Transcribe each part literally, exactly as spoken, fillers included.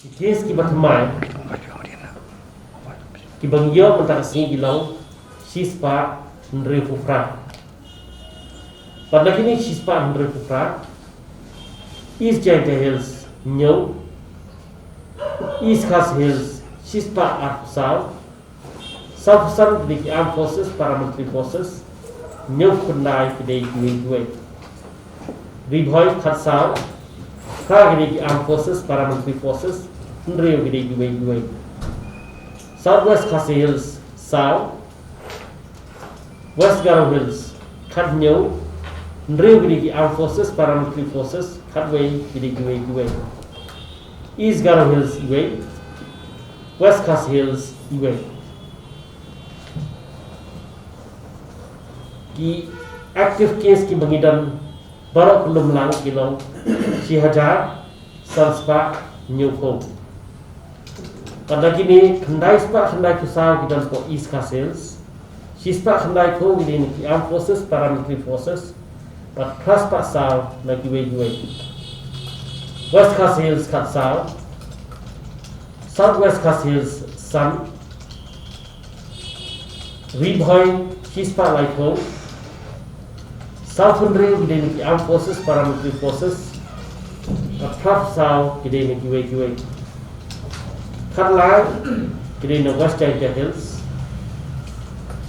Ki case kiba thymmai kiba ngi ïoh mynta ka sngi ki long shispah hynriewphew phra. Bad na kine shispah hynriewphew phra, East Jaintia Hills hynñiew, East Khasi Hills shispah arphew saw, sawphew san ki dei ki Armed Forces, Paramilitary Forces, hynñiewphew khyndai ki dei kiwei kiwei. Ri Bhoi khatsaw, phra ki dei ki Armed Forces, Paramilitary Forces, hynriew ki dei kiwei kiwei. South West Khasi Hills saw, West Garo Hills khathynñiew, hynriew ki dei ki Armed Forces, Paramilitary Forces, khatwei ki dei kiwei kiwei. East Garo Hills iwei, West Khasi Hills iwei. Ki active case kiba ngi don baroh kyllum lang ki long shi hajar san spah hynñiewphew. Bad na kine khyndai spah khyndaiphew saw ki don hapoh East Khasi Hills, shi spah khyndaiphew ki dei na ki Armed Forces, Paramilitary Forces, bad phra spah saw na kiwei kiwei. West Khasi Hills khatsaw, South West Khasi Hills san, Ri Bhoi shi spah laiphew, sawphew hynriew ki dei na ki Armed Forces, Paramilitary Forces, bad phra spah saw ki dei na kiwei kiwei. Khatlai ki dei na West Jaintia Hills,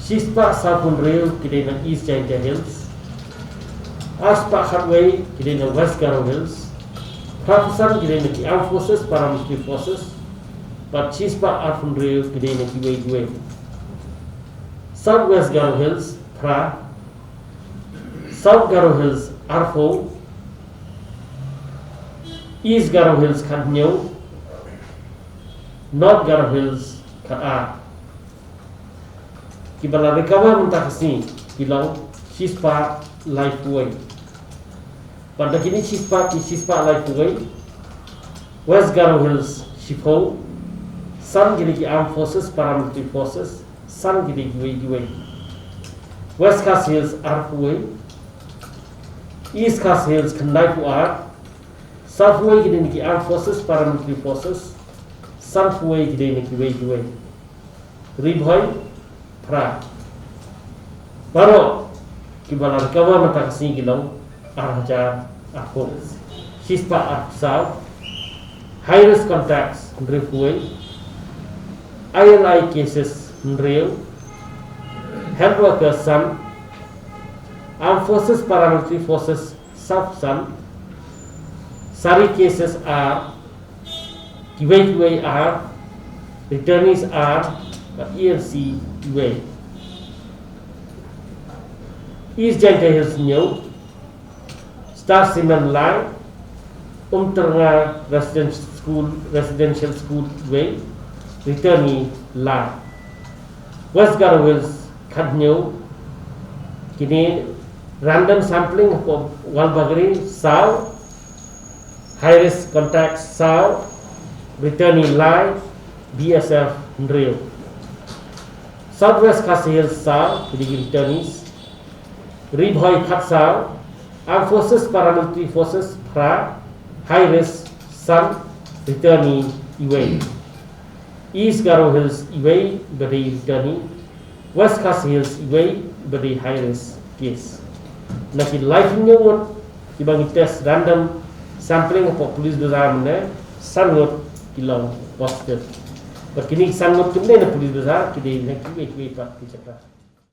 shi spah sawphew hynriew ki dei na East Jaintia Hills, ar spah khatwei ki dei na West Garo Hills, phraphew san ki dei na ki Armed Forces, Paramilitary Forces, bad shi spah arphew hynriew ki dei na kiwei kiwei. South West Garo Hills phra, South Garo Hills arphew, East Garo Hills khathynñiew, North Garo Hills khatar. Kiba la recover mynta ka sngi ki long shi spah laiphew wei. Bad na kine shi spah, ki shi spah laiphew wei, West Garo Hills shiphew, san ki dei ki Armed Forces, Paramilitary Forces, san ki dei kiwei kiwei. West Khasi Hills arphew wei, East Khasi Hills khyndaiphew ar, sawphew wei ki dei na ki Armed Forces, Paramilitary Forces, sanphew wei ki dei na kiwei kiwei. Ri Bhoi phra. Baroh kiba la recover mynta ka sngi ki long ar hajar arphew, shi spah arphew saw, high risk contacts hynriewphew wei, I L I cases hynriew, health workers san, Armed Forces, Paramilitary Forces sawphew san, sari cases ar, kiwei kiwei ar, returnees ar, bad E N C iwei. East Jaintia Hills hynñiew, Star Cement lai, Umtyrnga Residential School, Residential School iwei, returnee lai. West Garo Hills khathynñiew, kine random sampling hapoh Walbagri saw, high risk contact saw, returnee lai, B S F hynriew. South West Khasi Hills saw, ki dei ki returnees. Ri Bhoi khatsaw, Armed Forces, Paramilitary Forces phra, high risk san, returnee iwei. East Garo Hills iwei ba dei returnee, West Khasi Hills iwei ba dei high risk case. Na ki laiphew hynñiew ngut kiba ngi test random sampling hapoh Police Bazar mynne, san ngut ki long positive. Bad kine ki san ngut kim dei na Police Bazar, ki dei na kiwei kiwei pat ki jaka.